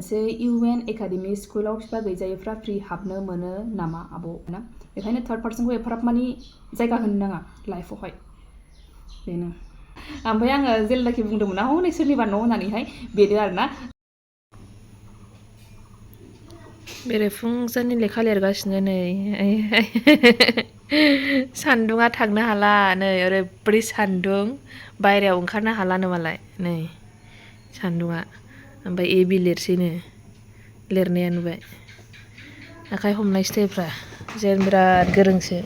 मोनसे UN Academy स्कुलाव बिफा गैजायैफ्रा फ्रि हाबनो मोनो नामा आब' ना बेखायनो थार्ड पार्सनखौ एफाराब मानि जायगा होनो नाङा लाइफआवहाय बेनो ओमफ्राय आङो जेलाखि बुंदोंमोन ना हनै सोरनिबा न' होननानैहाय बेनो आरोना बेरेफुंजानि लेखा लिरगासिनो नै सान्दुङा थांनो हाला नै ओरैबायदि सान्दुं बायहेरायाव ओंखारनो हालानो मालाय नै सान्दुङा ओमफ्राय एबि लिरसैनो लिरनाया नुबाय आखाइ हमनाय स्टाइलफ्रा जेन बिराद गोरोंसो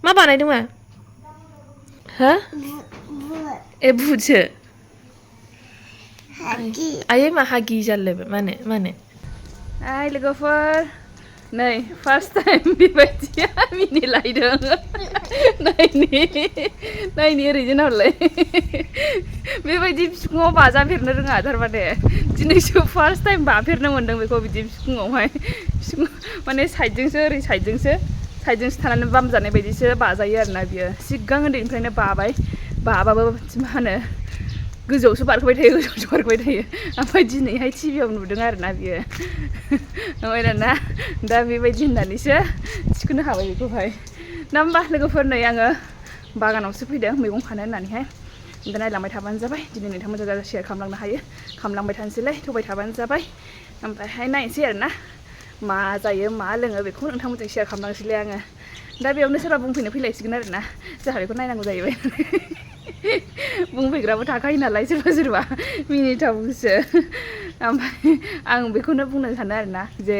मा बानायदों मा हो ए भुटसो आयै मा हागि जालायबाय मानो आइ लोगोफोर नै फार्स्ट टाइम बेबायदिया मिनिलायदों नायनि ओरैजों हरलाय बेबायदि बिखुङाव बाजाफेरनो रोङा थारमाने दिनैसो फार्स्ट टाइम बाफेरनो मोन्दों बेखौ बिदि बिखुङावहाय माने साइडजोंसो ओरै साइडजोंसो थानानै बामजानाय बायदिसो बाजायो आरोना बियो सिगां उन्दैनिफ्रायनो बाबाबो मा होनो गोजौआवसो बारखोबाय थायो ओमफ्राय दिनैहाय टिभियाव नुदों आरोना बियो ओमफ्राय दाना दा बेबायदि होननानैसो थिखोनो हाबाय बेखौहाय दा होमबा लोगोफोर नै आङो बागानावसो फैदों मैगं खानो होननानैहाय दा नायलांबाय थाबानो जाबाय दिनै नोंथांमोनजों शेयार खालामलांनो हायो खालामलांबाय थानोसैलाय थगाय थाबानो जाबाय ओमफ्रायहाय नायनोसै आरोना मा जायो मा लोङो बेखौ नोंथांमोनजों शेयार खालामलांसैलाय आङो दा बेयावनो सोरबा बुंफैनो फैलायसिगोन आरोना जोंहा बेखौ नायनांगौ जाहैबाय बुंफैग्राबो थाखायो नालाय सोरबा मिनिथावसो ओमफ्राय आं बेखौनो बुंनो सानो आरोना जे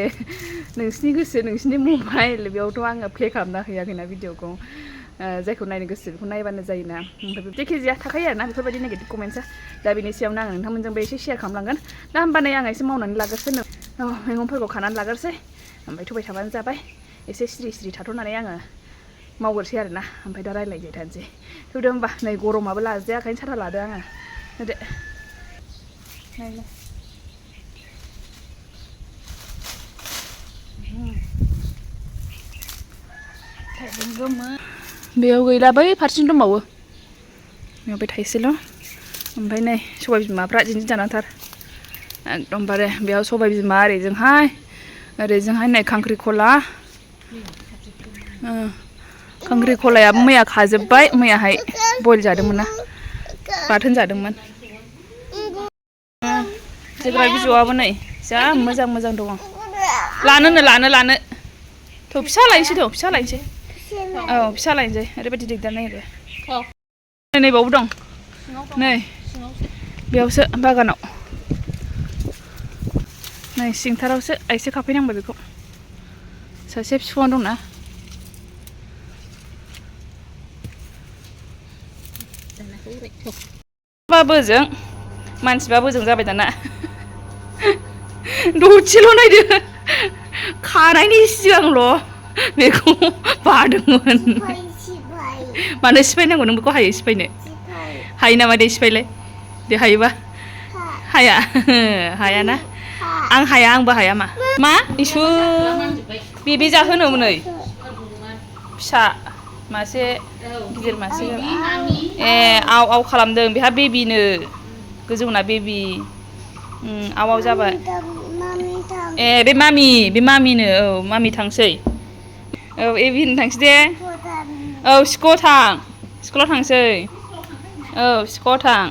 नोंसिनि गोसो नोंसिनि मबाइल बेयावथ' आङो प्ले खालामना हैयाखैना भिडिअखौ जायखौ नायनो गोसो बेखौ नायबानो जायोना ओमफ्राय जायखिजाया थाखायो आरोना बेफोरबायदि नेगेटिभ कमेन्ट्सा दा बेनि सायावनो आं नोंथांमोनजोंबो एसे शेयार खालामलांगोन दा होमबा नै आं एसे मावनानै लाग्रोसै मैगंफोरखौ खानानै लाग्रोसै ओमफ्राय थबाय थाबानो जाबाय एसे सिरि थाथ'नानै आङो मावग्रोसै आरोना ओमफ्राय दा रायज्लायबाय थानोसै थौदो होमबा नै गरमाबो लाजाया ओंखायनो साथा लादो आङो होदो नायलाय थाइबें गोमोन बेयाव गैला बै फारसेथिं दंबावो बेयाव बे थाइसेल' ओमफ्राय नै सबाय बिमाफ्रा जिन्जि जानांथार एकदमबारे बेयाव सबाय बिमा ओरैजोंहाय नै खांख्रिखलायाबो मैया खाजोब्बाय मैयाहाय बयल जादोंमोन ना बाथोन जादोंमोन जोगोनार बिजौआबो नै जा मोजां दङ लानो थ' फिसा लायनोसै औ फिसा लायनोसै ओरैबायदि दिगदार नायो नैबावबो दं नै बेयावसो बागानाव नै सिंथारावसो आइसो खाफैनांबाय बेखौ सासे बिफाङाव दंना बोजों मानसिबा बोजों जाबाय दाना दसेल' नायदो खानायनि सिगांल' बेखौ बादोंमोन मानो सिफायनांगौ नों बेखौ हायो सिफायनो हायो नामा दे सिफायलाय दे हायोबा हायाना आं हाया आंबो हाया मा इसोर बेबे जाहोनोमोन नै फिसा मासे गिदिर मासे ए आव खालामदों बेहा बेबिनो गोजौना बेबि आव जाबाय ए बे मामिनो औ मामि थांसै औ एबि होननो थांसै दे औ स्कुलाव थांसै औ स्कुलाव थां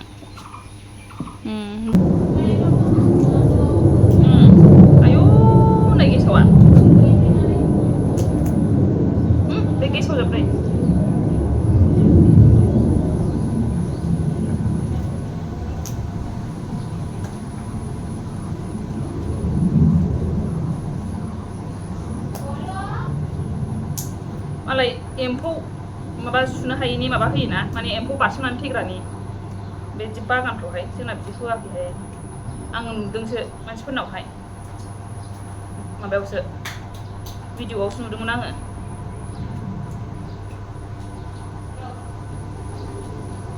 आयौ नै गेसावा बे गेसाव जोबबाय मालाय एम्फौ माबा सुनो हायिनि माबा होयोना माने एम्फौ बारसोमनानै थैग्रानि बिदि बागानफ्रावहाय जोंना बिदि होआखैहाय आं नुदोंसो मानसिफोरनावहाय माबायावसो भिडिअ'आवसो नुदोंमोन आङो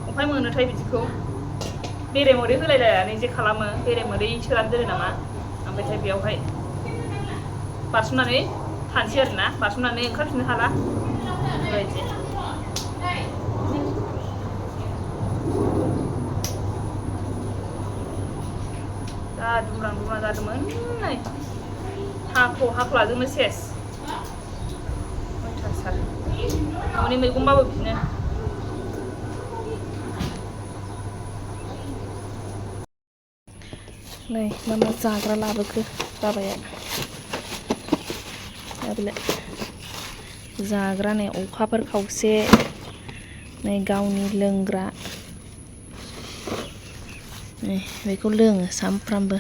ओमफ्राय मोनोथाय बिदिखौ बेरे मोदै होलायलायनानै जे खालामो बेरे मोदै सोनानै दोनो नामा ओमफ्रायथाय बेयावहाय बारसोमनानै थानोसै आरोना बारसोमनानै ओंखारफिननो हाला बेबायदि दा दुब्रां दुब्रां जादोंमोन नै हाख्लाजोंनो सेस अयथासार न'नि मैगंबाबो बिदिनो नै मा मा जाग्रा लाबोखो बाबाया दाबिलाय जाग्रा नै अखाफोर खावसे नै गावनि लोंग्रा नै बेखौ लोङो सामफ्रामबो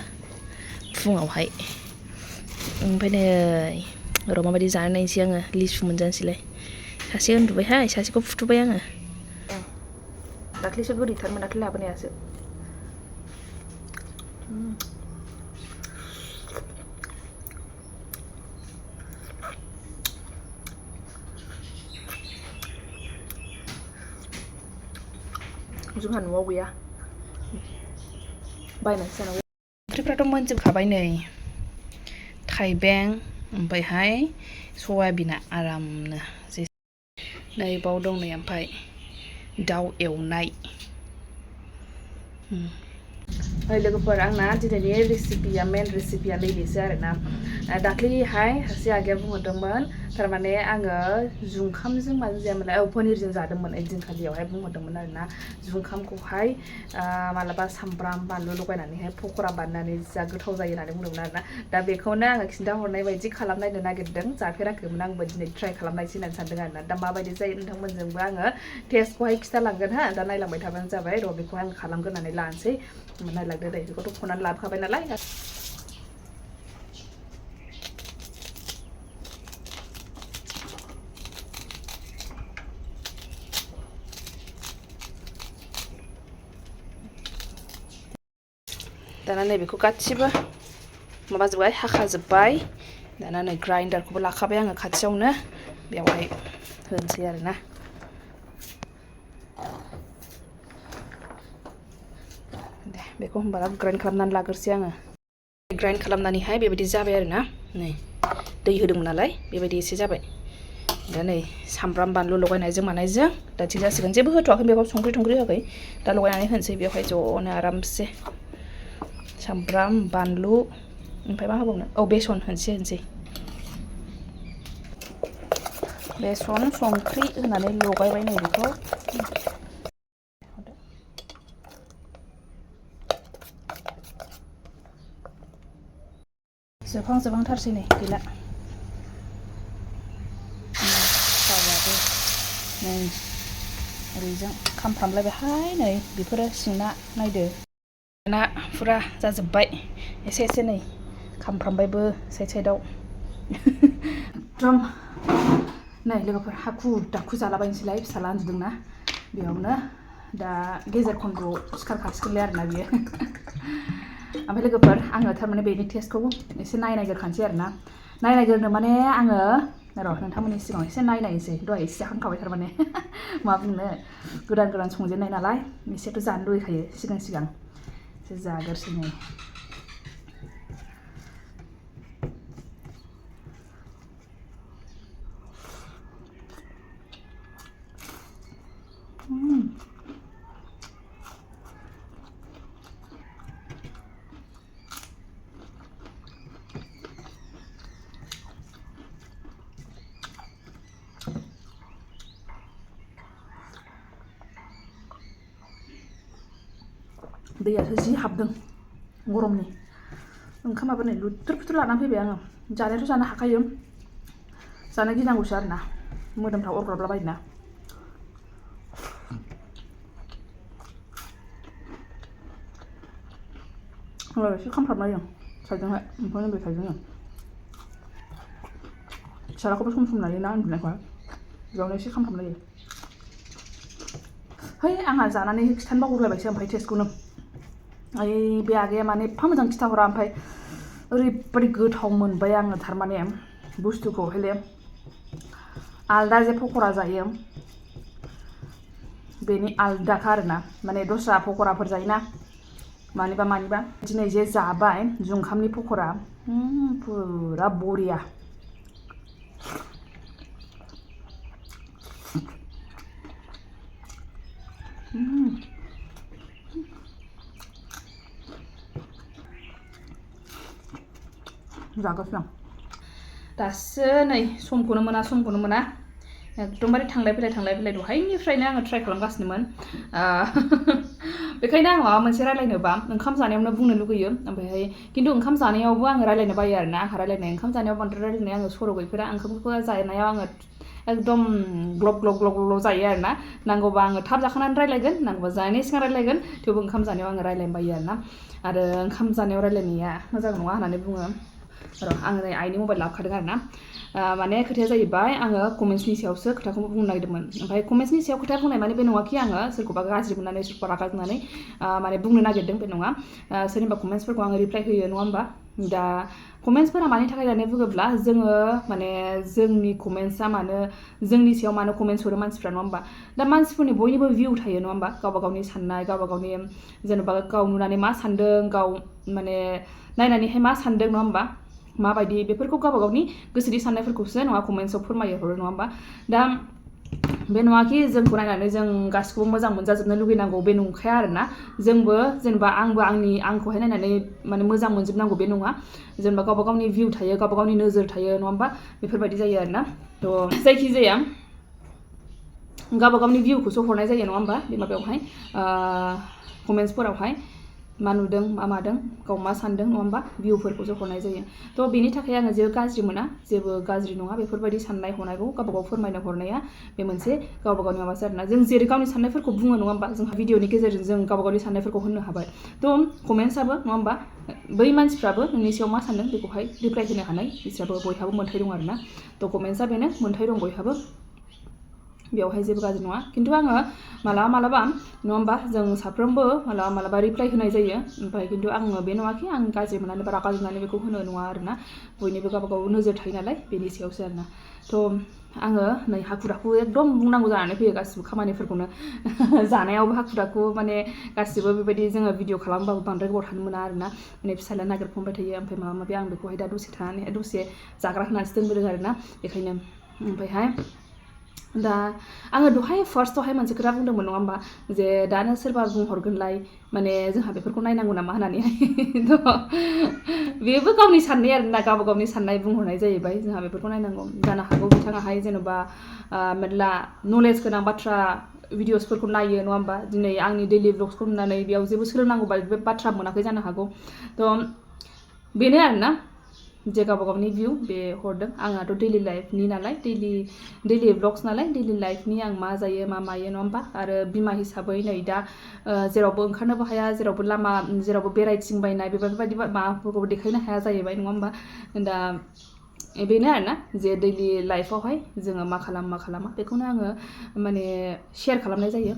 फुङावहाय ओमफ्राय नै र' माबायदि जानो नायनोसै आङो लिसु मोनजानोसैलाय सासे उन्दुबायहाय सासेखौ फुथुबाय आङो दाख्लैसो गोदैथारमोन दाख्लै लाबोनायासो जोंहा न'आव गैया बायनानैसो जानांगौ ओंख्रिफ्राथ' मोनजोबखाबाय नै थाइबें ओमफ्रायहाय सयाबिना आरामनो नै बाव दं नै ओमफ्राय दाउ एवनाय ओइ लोगोफोर आंना दिनैनि रेसिपिया मेन रेसिपिया नैबेसो आरोना दाख्लैहाय सासे आगैया बुंहरदोंमोन थारमाने आङो जुंखामजों माजों जायामोन पनिरजों जादोंमोन ओइदिनखालियावहाय बुंहरदोंमोन आरोना जुंखामखौहाय मालाबा सामब्राम बानलु लगायनानैहाय पक'रा बानायनानै जा गोथाव जायो होननानै बुंदोंमोन आरोना दा बेखौनो आङो खिन्थाहरनाय बायदि खालामनायनो नागिरदों जाफेराखैमोन आंबो दिनै ट्राइ खालामनायसै होननानै सानदों आरोना दा माबायदि जायो नोंथांमोनजोंबो आङो टेस्टखौहाय खिन्थालांगोन हा दा नायलांबाय थाबानो जाबाय र' बेखौहाय आं खालामग्रोनानै लानोसै नायलांदो दे बेखौथ' खनानै लाबोखाबाय नालाय दाना नैबेखौ गासिबो माबाजोब्बाय हाखाजोब्बाय दाना नै ग्राइन्डारखौबो लाखाबाय आङो खाथियावनो बेवहाय होनोसै आरोना दे बेखौ होनबा ग्राइन्ड खालामनानै लाग्रोसै आङो ग्राइन्ड खालामनानैहाय बेबायदि जाबाय आरोना नै दै होदोंमोन नालाय बेबायदि एसे जाबाय दा नै सामब्राम बानलु लगायनायजों मानायजों दा थिग जासिगोन जेबो होथ'वाखै बेयाव संख्रि थंख्रि होयाखै दा लगायनानै होनोसै बेवहाय ज'नो आरामसे सामब्राम बानलु ओमफ्राय मा होबावनो औ बेसन होनोसै बेसन संख्रि होनानै लगायबाय नै बेखौ जोबहांथारसै नै गैला थावाबो नै ओरैजों खामफ्रामलायबायहाय नै बेफोरो सिंना नायदो ना फुरा जाजोब्बाय एसे नै खामफ्रामबायबो साइडआव एकदम नै लोगोफोर हाखु दाखु जालाबायनोसैलाय फिसाला उन्दुदोंना बेयावनो दा गेजेर खन्द'आव सिखारखासिगोनलाय आरोना बियो ओमफ्राय लोगोफोर आङो थारमाने बेनि टेस्टखौ एसे नायग्रोखानोसै आरोना नायग्रोनो माने आङो र' नोंथांमोननि सिगाङाव एसे नायनायसै दहाय एसे जाखांखाबाय थारमाने मा बुंनो गोदान संजेननाय नालाय एसेथ' जानो लुगैखायो सिगां एसे जाग्रोसै नै दैयासो जि हाबदों गरमनि ओंखामाबो नै लुथुर फुथुर लानानै फैबाय आङो जानायाथ' जानो हाखायो जानो गिनांगौसो आरोना मोदोमफ्राव अरग्राबलाबायोना एसे खामफ्रामलायो साइडजोंहाय ओमफ्राय नैबे साइडजों फिसालाखौबो सम लायोना उन्दुनायखौहाय बेयावनो एसे खामफ्रामलायो है आंहा जानानै खिथानो बावगारलायबायसो ओमफ्राय टेस्टखौनो ओइ बे आगैया माने एफा मोजां खिथाहरा ओमफ्राय ओरैबादि गोथाव मोनबाय आङो थारमाने बुस्थुखौहायले आलदा जे पक'रा जायो बेनि आलदाखा आरोना माने दस्रा पक'राफोर जायोना मानिबा दिनै जे जाबाय जुंखामनि पक'रा पुरा बरिया जागासिनो आं दासो नै समखौनो मोना एकदमबारे थांलाय फैलाय दहायनिफ्रायनो आङो ट्राइ खालामगासिनोमोन बेखायनो आं माबा मोनसे रायलायनोबा ओंखाम जानायावनो बुंनो लुगैयो ओमफ्राय खिन्थु ओंखाम जानायावबो आङो रायलायनो बायो आरोना आंहा रायलायनाय ओंखाम जानायाव बांद्राय रायलायनाय आङो सर' गैफेरा ओंखामखौ जानायाव आङो एकदम ग्लब जायो आरोना नांगौबा आङो थाब जाखांनानै रायलायगोन नांगौबा जानायनि सिगां रायलायगोन थेवबो ओंखाम जानायाव आङो रायलायनो बायो आरोना आरो ओंखाम जानायाव रायलायनाया मोजां नङा होननानै बुङो आङो नै आइनि मबाइल लाबोखादों आरोना माने खोथाया जाहैबाय आङो कमेन्ट्सनि सायावसो खोथाखौ बुंनो नागिरदोंमोन ओमफ्राय कमेन्ट्सनि सायाव खोथा बुंनाय माने बे नङाखि आङो सोरखौबा गाज्रि मोननानै सोरखौबा रागा जोंनानै माने बुंनो नागिरदों बे नङा सोरनिबा कमेन्ट्सफोरखौ आङो रिप्लाइ होयो नङा होमबा दा कमेन्ट्सफोरा मानि थाखाय होननानै बुङोब्ला जोङो माने जोंनि कमेन्ट्सआ मानो जोंनि सायाव मानो कमेन्ट्स हरो मानसिफ्रा नङा होमबा दा मानसिफोरनि बयनिबो भिउ थायो नङा होमबा गावबा गावनि साननाय गावबा गावनि जेनेबा गाव नुनानै मा सानदों गाव माने नायनानैहाय मा सानदों नङा होमबा माबायदि बेफोरखौ गावबा गावनि गोसोनि साननायफोरखौसो नङा कमेन्ट्सआव फोरमायो हरो नङा होमबा दा बे नङाखि जोंखौ नायनानै जों गासिखौबो मोजां मोनजाजोबनो लुगैनांगौ बे नंखाया आरोना जोंबो जेनेबा आंबो आंखौहाय नायनानै माने मोजां मोनजोबनांगौ बे नङा जेनेबा गावबा गावनि भिउ थायो गावबा गावनि नोजोर थायो नङा होमबा बेफोरबायदि जायो आरोना थ' जायखिजाया गावबा गावनि भिउखौसो हरनाय जायो नङा होमबा बे माबायावहाय कमेन्ट्सफोरावहाय मा नुदों मा मादों गाव मा सानदों नङा होमबा भिउफोरखौसो हरनाय जायो थ' बेनि थाखाय आङो जेबो गाज्रि मोना जेबो गाज्रि नङा बेफोरबायदि साननाय हनायखौ गावबा गाव फोरमायनो हरनाया बे मोनसे गावबा गावनि माबासो आरोना जों जेरै गावनि साननायफोरखौ बुङो नङा होमबा जोंहा भिडिअनि गेजेरजों जों गावबा गावनि साननायफोरखौ होनो हाबाय थ' कमेन्ट्सआबो नङा होमबा बै मानसिफ्राबो नोंनि सायाव मा सानदों बेखौहाय रिप्लाइ होनो हानाय बिसोराबो बयहाबो मोन्थाय दं आरोना थ' कमेन्ट्सआ बेनो मोन्थाय दं बयहाबो बेयावहाय जेबो गाज्रि नङा खिन्थु आङो मालाबा नङा होमबा जों साफ्रोमबो मालाबा रिप्लाइ होनाय जायो ओमफ्राय खिन्थु आङो बे नङाखि आं गाज्रि मोननानै बा रागा जोंनानै बेखौ होनो नङा आरोना बयनिबो गावबा गाव नोजोर थायो नालाय बेनि सायावसो आरोना थ' आङो नै हाखु दाखु एकदम बुंनांगौ जानानै फैयो गासिबो खामानिफोरखौनो जानायावबो हाखु दाखु माने गासिबो बेबायदि जोङो भिडिअ खालामबाबो बांद्राय गोबाव थानो मोना आरोना माने फिसाला नागिरफंबाय थायो ओमफ्राय माबा माबि आं बेखौहाय दा दसे थानानै दसे जाग्रा होनानैसो दोनबोदों आरोना बेखायनो ओमफ्रायहाय दा आङो दहाय फार्स्टआवहाय मोनसे खोथा बुंदोंमोन नङा होमबा जे दानो सोरबा बुंहरगोनलाय माने जोंहा बेफोरखौ नायनांगौ नामा होननानैहाय बेबो गावनि साननाय आरोना गावबा गावनि साननाय बुंहरनाय जाहैबाय जोंहा बेफोरखौ नायनांगौ जानो हागौ बिथाङाहाय जेन'बा मेरला नलेज गोनां बाथ्रा भिडिअसफोरखौ नायो नङा होमबा दिनै आंनि दैलि ब्लग्सखौ नुनानै बेयाव जेबो सोलोंनांगौ बाथ्रा मोनाखै जानो हागौ थ' बेनो आरोना जे गावबा गावनि भिउ बे हरदों आंहाथ' दैलि लाइफनि नालाय दैलि ब्लग्स नालाय दैलि लाइफनि आं मा जायो मा मायो नङा होमबा आरो बिमा हिसाबै नै दा जेरावबो ओंखारनोबो हाया जेरावबो लामा जेरावबो बेरायथिंबायनाय बेफोरबायदि माबाफोरखौबो देखायनो हाया जाहैबाय नङा होमबा दा बेनो आरोना जे दैलि लाइफआवहाय जोङो मा खालामा बेखौनो आङो माने शेयार खालामनाय जायो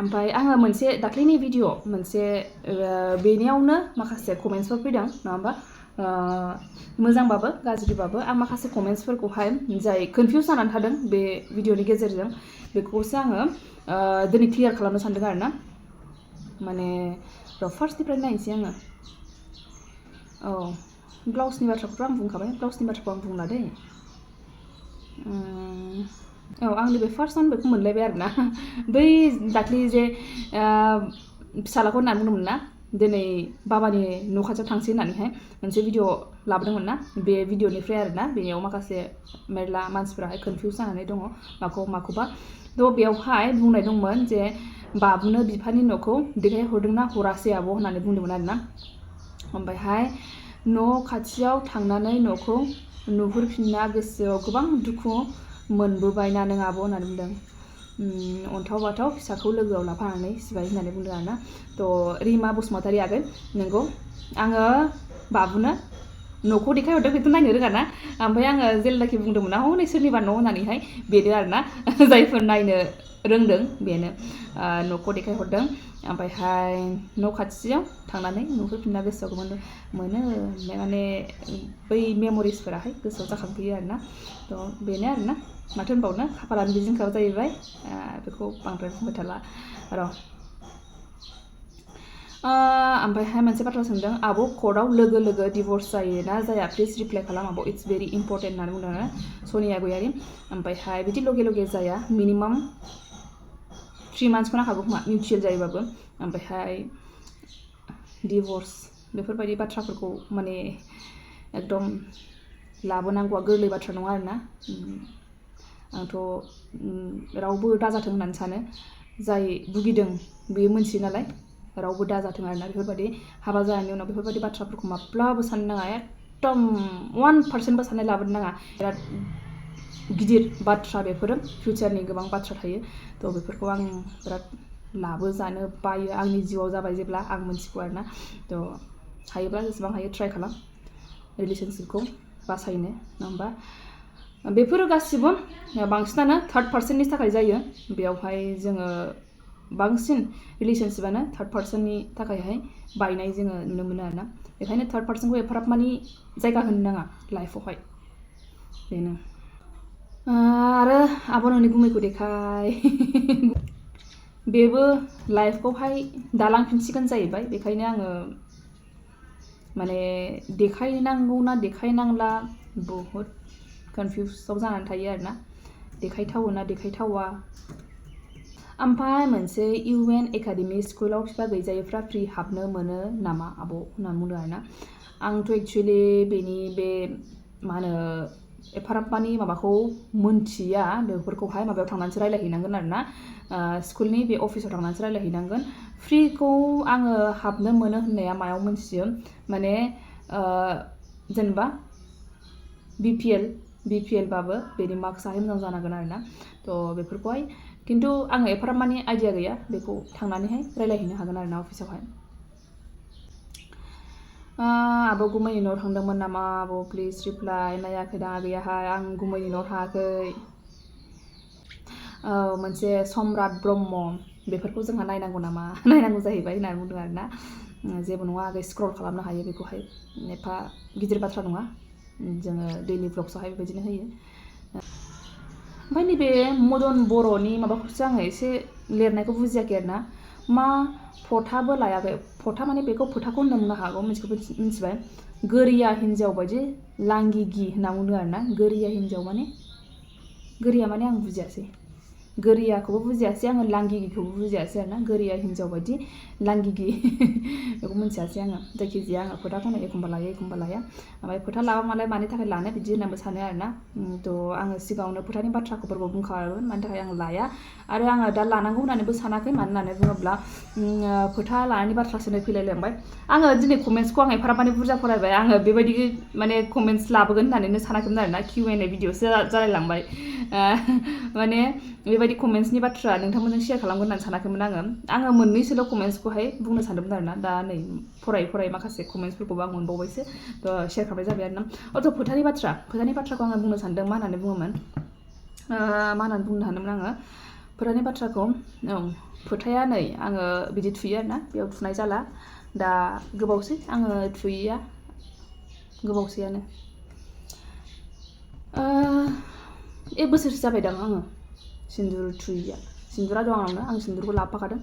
ओमफ्राय आङो मोनसे दाख्लैनि भिडिअ मोनसे बेनियावनो माखासे कमेन्ट्सफोर फैदों नङा होमबा मोजांबाबो गाज्रिबाबो आं माखासे कमेन्ट्सफोरखौहाय जाय कनफिउस जानानै थादों बे भिडिअनि गेजेरजों बेखौसो आङो दिनै क्लियार खालामनो सानदों आरोना माने फार्स्टनिफ्राय नायनोसै आङो ब्लाउसनि बाथ्राखौथ' आं बुंखाबाय ब्लाउसनि बाथ्राखौ आं बुंला दै आंनि बे फार्स्टआवनो बेखौ मोनलायबाय आरोना बै दाख्लि जे फिसालाखौ होननानै बुंदोंमोन ना दिनै बाबानि न' खाथियाव थांसै होननानैहाय मोनसे भिडिअ लाबोदोंमोन ना बे भिडिअनिफ्राय आरोना बेयाव माखासे मेरला मानसिफोराहाय कनफिउस जानानै दङ माखौबा थ' बेयावहाय बुंनाय दंमोन जे बाबुनो बिफानि न'खौ देखायहरदोंना हरासै आब' होननानै बुंदोंमोन आरोना ओमफ्रायहाय न' खाथियाव थांनानै न'खौ नुहुरफिनना गोसोआव गोबां दुखु मोनबोबायना नों आब' होननानै बुंदों अन्थाव बाथाव फिसाखौ लोगोआव लाफानानै सिबाय होननानै बुंदों आरोना थ' रिमा बसुमतारी आगै नंगौ आङो बाबुनो न'खौ देखायहरदों बेथ' नायनो रोङा ना ओमफ्राय आङो जेलाखि बुंदोंमोन ना हनै सोरनिबा न' होननानैहाय बेनो आरोना जायफोर नायनो रोंदों बेनो न'खौ देखायहरदों ओमफ्रायहाय न' खाथियाव थांनानै नुहुरफिनना गोसोआव मोनो माने बै मेम'रिसफोराहाय गोसोआव जाखांफैयो आरोना थ' बेनो आरोना माथो होनबावनो खाफालानो बिदिनोखा जाहैबाय बेखौ बांद्राय बुंबाय थाला र' ओमफ्रायहाय मोनसे बाथ्रा सोंदों आब' कर्टआव लोगो डिभर्स जायो ना जाया प्लिज रिप्लाइ खालाम आब' इट्स भेरि इम्परटेन्ट होननानै बुंदों आरो सनिया गयारि ओमफ्रायहाय बिदि लगे जाया मिनिमाम 3 मान्थसखौ नांखागौ खोमा मिउचुवेल जायोबाबो ओमफ्रायहाय डिभर्स बेफोरबायदि बाथ्राफोरखौ माने एकदम लाबोनांगौआ गोरलै बाथ्रा नङा आरोना आंथ' रावबो दाजाथों होननानै सानो जाय भुगिदों बेयो मोनथियो नालाय रावबो दाजाथों आरोना बेफोरबायदि हाबा जानायनि उनाव बेफोरबायदि बाथ्राफोरखौ माब्लाबो साननो नाङा एकदम 1%बो साननाय लाबोनो नाङा बिराद गिदिर बाथ्रा बेफोरो फिउचारनि गोबां बाथ्रा थायो थ' बेफोरखौ आं बिराद लाबोजानो बायो आंनि जिउआव जाबाय जेब्ला आं मोनथिगौ आरोना थ' हायोब्ला जेसेबां हायो ट्राइ खालाम रिलेशनशिपखौ बासायनो नङा होमबा बेफोरो गासिबो बांसिनानो थार्ड पार्सननि थाखाय जायो बेयावहाय जोङो बांसिन रिलेशनशिपआनो थार्ड पार्सननि थाखायहाय बायनाय जोङो नुनो मोनो आरोना बेखायनो थार्ड पार्सनखौ एफाराब मानि जायगा होनो नाङा लाइफआवहाय बेनो आरो आब' नोंनि गुमैखौ देखाय बेबो लाइफखौहाय दालांफिनसिगोन जाहैबाय बेखायनो आङो माने देखायनांगौ ना देखायनांला बहुद कनफिउसआव जानानै थायो आरोना देखायथावो ना देखायथावा ओमफ्राय मोनसे UN एकाडेमि स्कुलाव बिफा गैजायैफ्रा फ्रि हाबनो मोनो नामा आब' होननानै बुंदों आरोना आंथ' एक्सुवेलि बेनि बे मा होनो एफाराब मानि माबाखौ मोनथिया बेफोरखौहाय माबायाव थांनानैसो रायलायहैनांगोन आरोना स्कुलनि बे अफिसाव थांनानैसो रायलायहैनांगोन फ्रिखौ आङो हाबनो मोनो होननाया मायाव मोनथियो माने जेनेबा BPL बाबो बेनि मार्क्सआहाय मोजां जानांगोन आरोना थ' बेफोरखौहाय खिन्थु आङो एफाराब मानि आइडिया गैया बेखौ थांनानैहाय रायलायहैनो हागोन आरोना अफिसावहाय आब' गुमैनि न'आव थांदोंमोन नामा आब' प्लिज रिप्लाइ नायाखै दा गैयाहाय आं गुमैनि न'आव थाङाखै मोनसे सम्राट ब्रह्म बेफोरखौ जोंहा नायनांगौ नामा नायनांगौ जाहैबाय होननानै बुंदों आरोना जेबो नङा आगै स्क्रल खालामनो हायो बेखौहाय एफा गिदिर बाथ्रा नङा जोङो दैलि ब्लग्सआवहाय बेबायदिनो होयो ओमफ्राय नैबे मदन बर'नि माबाखौसो आङो एसे लिरनायखौ बुजियाखै आरोना मा फथाबो लायाखै फथा माने बेखौ फोथाखौ होननो हागौ मिथिबाय गोरिया हिन्जाव बायदि लांगिगि होनना बुंदों आरोना गोरिया हिन्जाव माने गोरिया माने आं बुजियासै गोरियाखौबो बुजियासै आङो लांगिगिखौबो बुजियासै आरोना गोरिया हिन्जाव बायदि लांगिगि बेखौ मिथियासै आङो जायखिजाया आङो फोथाखौनो एखमबा लायो एखमबा लाया ओमफ्राय फोथा लाबा मालाय मानि थाखाय लानो बिदि होननानैबो सानो आरोना थ' आङो सिगाङावनो फोथानि बाथ्राफोरखौ बुंखाबायमोन मानि थाखाय आं लाया आरो आङो दा लानांगौ होननानैबो सानाखै मानो होननानै बुङोब्ला फोथा लानायनि बाथ्रासो नै फैलायलांबाय आङो दिनै कमेन्ट्सखौ आं एफाराब माने बुरजा फरायबाय आङो बेबायदि माने कमेन्ट्स लाबोगोन होननानैनो सानाखैमोन आरोना Q&A भिडिअसो जालायलांबाय माने बेबायदि कमेन्ट्सनि बाथ्रा नोंथांमोनजों शेयार खालामगोन होननानै सानाखैमोन आङो मोननैसोल' कमेन्ट्सखौहाय बुंनो सानदोंमोन आरोना दा नै फराय माखासे कमेन्ट्सफोरखौबो आं मोनबावबायसो थ' शेयार खालामनाय जाबाय आरोना फोथानि बाथ्राखौ आङो बुंनो सानदों मा होननानै बुङोमोन मा होननानै बुंनो सानदोंमोन आङो फोथानि बाथ्राखौ फोथाया नै आङो बिदि थुयो आरोना बेयाव थुनाय जाला दा गोबावसै आङो थुयैया गोबावसैयानो 1 बोसोरसो जाबायदां आङो सिन्दुर थुयैया सिन्दुरा दं आंनावनो आं सिन्दुरखौ लाबोफाखादों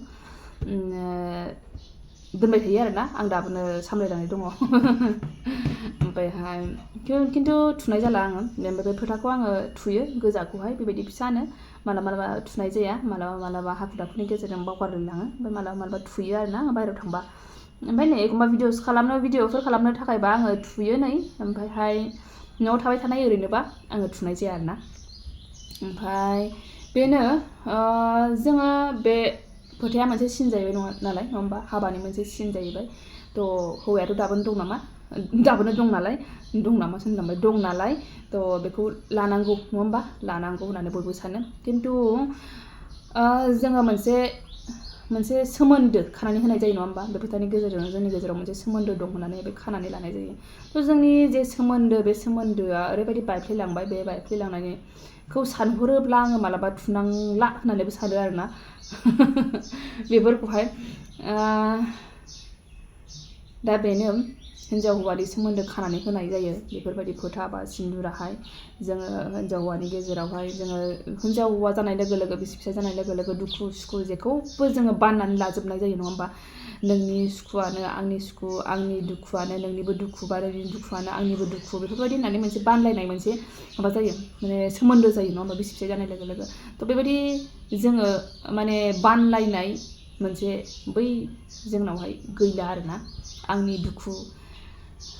दोनबाय थायो आरोना आं दाबोनो सामलायनानै दङ ओमफ्रायहाय खिन्थु थुनाय जाला आङो ओमफ्राय बे फोथाखौ आङो थुयो गोजाखौहाय बेबायदि फिसानो मालाबा थुनाय जाया मालाबा हाखु दाखुनि गेजेरजों बावगारलाङो ओमफ्राय मालाबा थुयो आरोना आं बाहेरायाव थांबा ओमफ्राय नै एखमबा भिडिअफोर खालामनो थाखायबा आङो थुयो नै ओमफ्रायहाय न'आव थाबाय थानाय ओरैनोबा आङो थुनाय जाया आरोना ओमफ्राय बेनो जोङो बे फोथाया मोनसे सिन जाहैबाय नालाय नङा होमबा हाबानि मोनसे सिन जाहैबाय थ' हौवायाथ' दाबोनो दं नालाय दं नालाय थ' बेखौ लानांगौ नङा होमबा लानांगौ होननानै बयबो सानो खिन्थु जोङो मोनसे सोमोन्दो खानानै होनाय जायो नङा होमबा बे फोथानि गेजेरजों जोंनि गेजेराव मोनसे सोमोन्दो दं होननानै बे खानानै लानाय जायो थ' जोंनि जे सोमोन्दो बे सोमोन्दोआ ओरैबायदि बायफ्लेलांबाय बे बायफ्लेलांनायखौ सानहरोब्ला आङो मालाबा थुनांला होननानैबो सानो आरोना बेफोरखौहाय दा बेनो हिन्जाव हौवानि सोमोन्दो खानानै होनाय जायो बेफोरबायदि फोथा बा सिन्दुराहाय जोङो हिन्जाव हौवानि गेजेरावहाय जोङो हिन्जाव हौवा जानाय लोगो लोगो बिसि फिसाय जानाय लोगो लोगो दुखु सुखु जेखौबो जोङो बाननानै लाजोबनाय जायो नङा होमबा नोंनि सुखुआनो आंनि सुखु आंनि दुखुआनो नोंनिबो दुखु बा नोंनि दुखुआनो आंनिबो दुखु बेफोरबायदि होननानै मोनसे बानलायनाय मोनसे माबा जायो माने सोमोन्दो जायो नङा होमबा बिसि फिसाय जानाय लोगो लोगो थ' बेबायदि जोङो माने बानलायनाय मोनसे बै जोंनावहाय गैला आरोना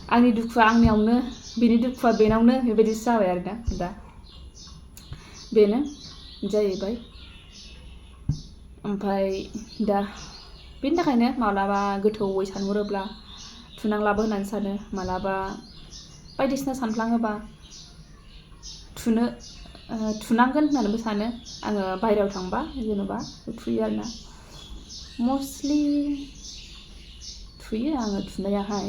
आंनि दुखुआ आंनियावनो बेनि दुखुआ बेनावनो बेबायदि जाबाय आरोना दा बेनो जाहैबाय ओमफ्राय दा बेनि थाखायनो माब्लाबा गोथौवै सानहरोब्ला थुनांलाबो होननानै सानो मालाबा बायदिसिना सानफ्लाङोबा थुनांगोन होननानैबो सानो आङो बाहेरायाव थांबा जेनेबा थुयो आरोना मस्टलि थुयो आङो थुनायाहाय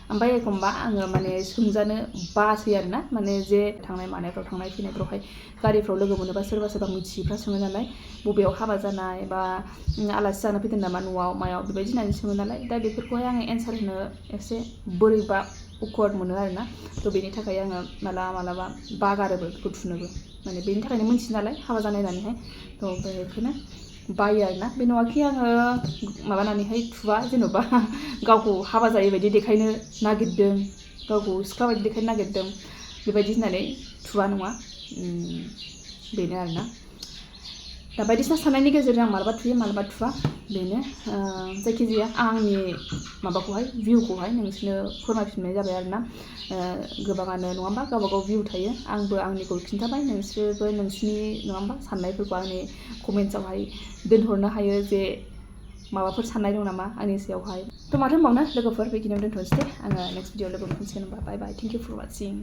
ओमफ्राय एखमबा आङो माने सोंजानो बासै आरोना माने जे थांनाय फैनायफ्रावहाय गारिफ्राव लोगो मोनोबा सोरबा मिथियैफ्रा सोङो नालाय बबेयाव हाबा जानाय बा आलासि जानो फैदों नामा न'आव मायाव बेबायदि होननानै सोङो नालाय दा बेफोरखौहाय आङो एन्सार होनो एसे बोरैबा अकवार्ड मोनो आरोना थ' बेनि थाखाय आङो मालाबा बागारोबो बेखौ थुनोबो माने बेनि थाखायनो मिन्थियो नालाय हाबा जानाय होननानैहाय थ' बेखौनो बायो आरोना बे नङाखि आङो माबानानैहाय थुवा जेन'बा गावखौ हाबा जायै बायदि देखायनो नागिरदों गावखौ सिख्ला बायदि देखायनो नागिरदों बेबायदि होननानै थुवा नङा बेनो आरोना दा बायदिसिना साननायनि गेजेरजों आं मालाबा थुयो मालाबा थुवा बेनो जायखिजाया आंनि माबाखौहाय भिउखौहाय नोंसोरनो फोरमायफिननाय जाबाय आरोना गोबाङानो नङा होमबा गावबागाव भिउ थायो आंबो आंनिखौ खिन्थाबाय नोंसोरबो नोंसिनि नङा होमबा साननायफोरखौ आंनि कमेन्ट्सआवहाय दोनहरनो हायो जे माबाफोर साननाय दं नामा आंनि सायावहाय थ' माथो होनबावनो लोगोफोर बेखिनियाव दोनथ'नोसै आङो नेक्स्ट भिडिअ लोगो मोनफिनसिगोन होनबा बाय बाय थेंक इउ फर वाचिं